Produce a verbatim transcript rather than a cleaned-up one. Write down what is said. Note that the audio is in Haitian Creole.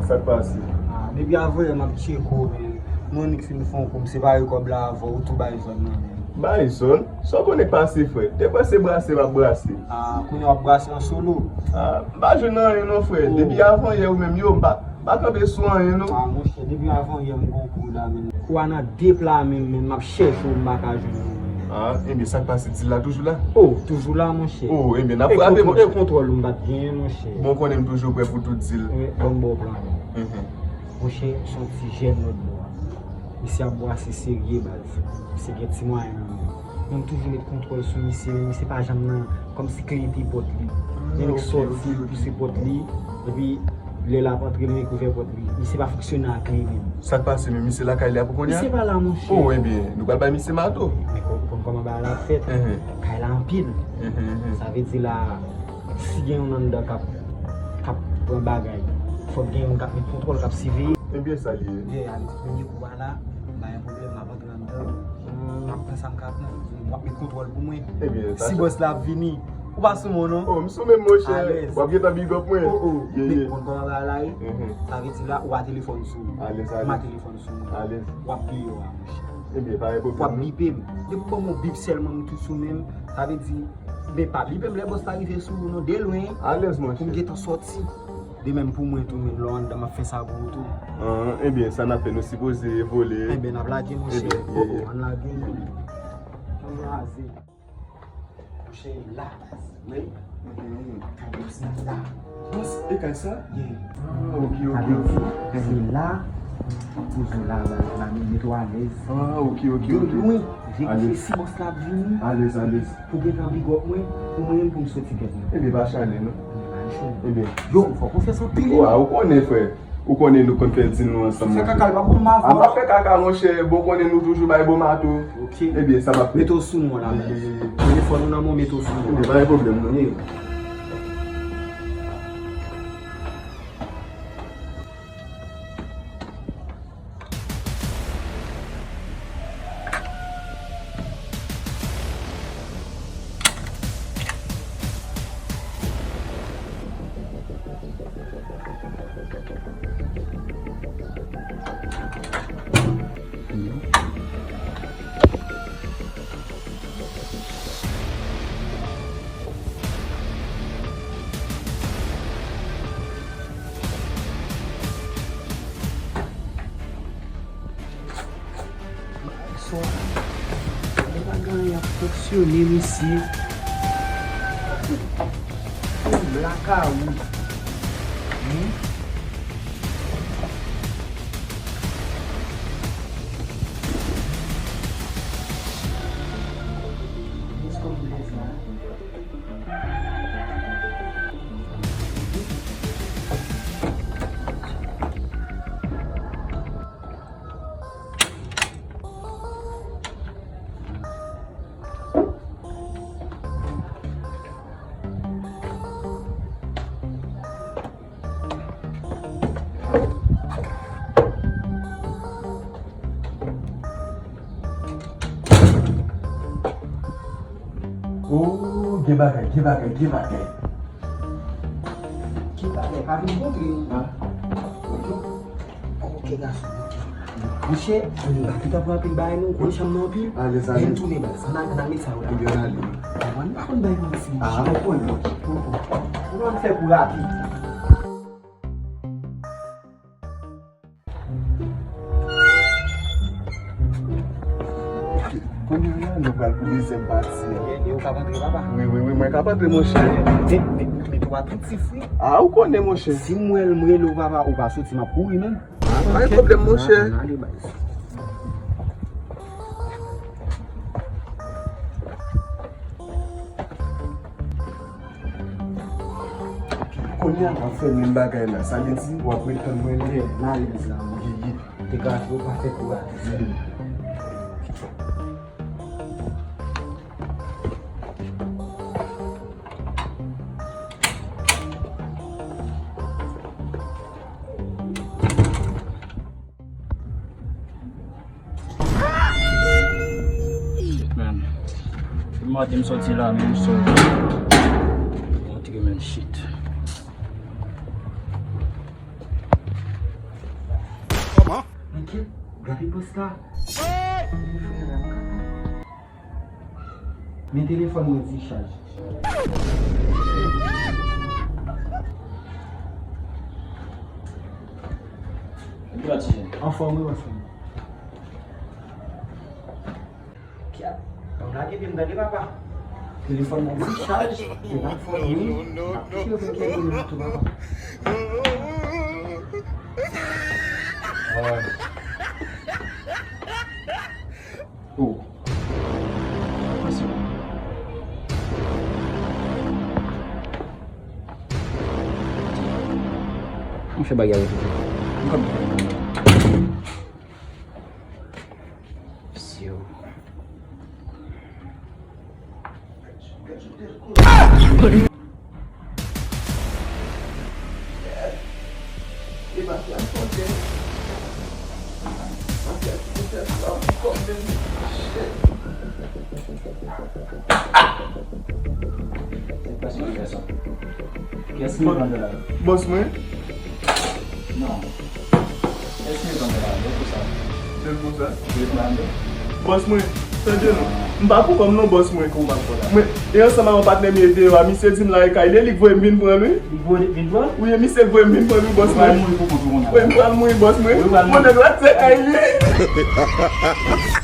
Sa k pase? Ah, depi avanyè m ap tcheke w, men. Mwen nik fin fè yon kou, m separe kòb la avè w, ou tou bay zòn nan, men. Bay zòn? Sa w konnen k pase, frè? Te kwè se brase m ap brase. Ah, kounye a w ap brase an solo? Ah, m pa jwenn anyen non, frè. Oh. Depi avanyè ou menm yo, m pa, m pa kanpe sou anyen non. Ah, monchè, depi avanyè m gon kou la, men. Kou a nan de pla men m, men m ap chèche w, m pa ka jwenn ou, men. Ah, enben, sa k pase, dil la toujou la? Oh, toujou la, monchè. Oh, enben, n ap frape, monchè. E kontwòl ou m pa t genyen, monchè. Bon, konnen m toujou prè pou tout dil. Wi, ban m ba w plan. Mhm. Monchè, se yon ti jèn lòt bò a. Misye ap bwase serye, baz. Misye gen ti mwayen nan men l. Men m toujou met kontwòl sou misye, men misye pa janm nan, kòmsi kleren te pòt li. Ah, li annik sòti, li pouse pòt li, epi lè l ap antre, li annik ouvè pòt li. Misye pa fonksyone ak kle menm. Sa k pase menm? Misye lakay li a pou kounye a? Misye pa la, monchè. Oh, enben, nou pral bay misye mato. Men kon, konn kòman bagay la ap fèt. Mhm. Kay la anpil. Mhm, mhm. Sa vle di la, si gen youn anndan k ap, k ap pran bagay, fòk gen youn k ap met kontwòl, k ap siveye. Ebyen, sa l ye. Ebyen, a di premye kou a la, m pa gen pwoblèm, m ap antre anndan, m ap pran sa m ka pran, w ap met kontwòl pou mwen. Ebyen, si bòs la ap vini, ou pa sou mwen, non? Oh, m sou menm, monchè. Alèz. W ap gentan big up mwen. Oh, oh. Yeah, yeah. Met kontwòl la, la, wi. Mhm. Sa vle di la, ou a telefòn sou ou. Alèz, alèz. M a telefòn sou mwen. Alèz. W ap peye w a, monchè. Ebyen, pa gen pwoblèm, non. W ap bipe m. Depi w ban m yon bip sèlman, m tou sou menm. Sa vle di, men pa bliye m lè bòs la rive sou ou non, de lwen. Alèz, monchè. Pou m gentan sòti. De menm pou mwen tou, menm lè w anndan, m ap fè sa pou ou tou. Ah, ebyen, sa n ap fè, nou sipoze vole. Ebyen, n ap lage, monchè. Ebyen, oh, oh, ann lage. Ann raze. Monchè, la, baz. Wi. Mhm. Kay bòs la la. Bòs, e kay sa? Yeah. Ah, ok, ok, ok. Sa vle di, se la, m ap poze w la, la, la, men mete w alèz. Ah, ok, ok, ok. De lwen, veye si bòs la ap vini. Alèz, alèz. Pou gentan big up mwen, pou mwen menm pou m soti tèt mwen. Ebyen, pa chale, non. Ebyen, pa chale. Ebyen. Yo, fòk ou fè sa anpil. Wa, ou konnen, frè. Ou konnen nou konn fè dil nou ansanm, monchè. Fè kaka, l pa bon, m avè w. A, m pa fè kaka, monchè. Bon, konnen nou toujou bay bon mato. Ok. Ebyen, sa m ap fè. Mete w sou mwen la, men. Ye, ye, ye. Telefòn ou nan men w, mete w sou mwen. Ebyen, pa gen pwoblèm, non. Ye. Swa, lè pa gen anyen ap fonksyone, mesye. Blakawou. Hmm? Jis kòm blèz la. Oh, gen bagay, gen bagay, gen bagay. Gen bagay, pa vin kontre nou. Ah, ok. Ok, gason, ok. Monchè, pa gentan pran anpil bagay non, ou konn chanm nan anpil. Alèz, alèz. Lè n tounen baz, ann al, ann al met sa yo la. Ebyen, ann ale. Ann pa konn bay manti, monchè. Ah, ou konnen. Ou konn fè kou rapid. Kounye a la, nou pral pou dezyèm pati a. E, e ou k ap antre, papa? Wi, wi, wi, mwen k ap antre, monchè. Men, men, men, men tou atrantif, wi. Ah, ou konnen, monchè. Si m wè l, m rele w, papa, ou pa soti, m ap kouri menm. Ah, pa gen pwoblèm, monchè. Ann ale, baz. Kounye a, w ap fè menm bagay la. Sa vle di, w ap ret tann mwen la. Ye, m alèz la, wi. Ye, ye. Degaje w, pa fè kou rapid. Ye. Man, depi maten m sòti la, men m sòti. Antre, man, shit. Kèt, gade bòs la. Men telefòn mwen di chaj. Anfòm wi, bòs mwen. Kèt, pa lage pye m tande papa. Telefòn nan di chaj, se pa fòt mwen. M ap touche yo pou m kenbe yo tou papa. Oh. Mwen fè bagay avèk ou. Mwen konn fè bagay. Visye ou. Se pa sou gason. Kiyès ki vann la? Bòs mwen. Non. Kiyès ki vann la? Bèl konsa. Bèl konsa? Bèl konsa? Bòs mwen. Tande non. M pa pou kòm non, bòs mwen. Kou m ap fè la. Mwen, e ansanm ak yon patnè m ye deyò a, misye di m la e kay li, e li k voye m vin pran l wi. Li voye vin pran? Wi, e misye k voye m vin pran l wi, bòs mwen. Ou pral mouri pou kont ou kounye a. Wi, m pral mouri, bòs mwen. Wi, ou pral mouri. Bon, nèg la se kay li.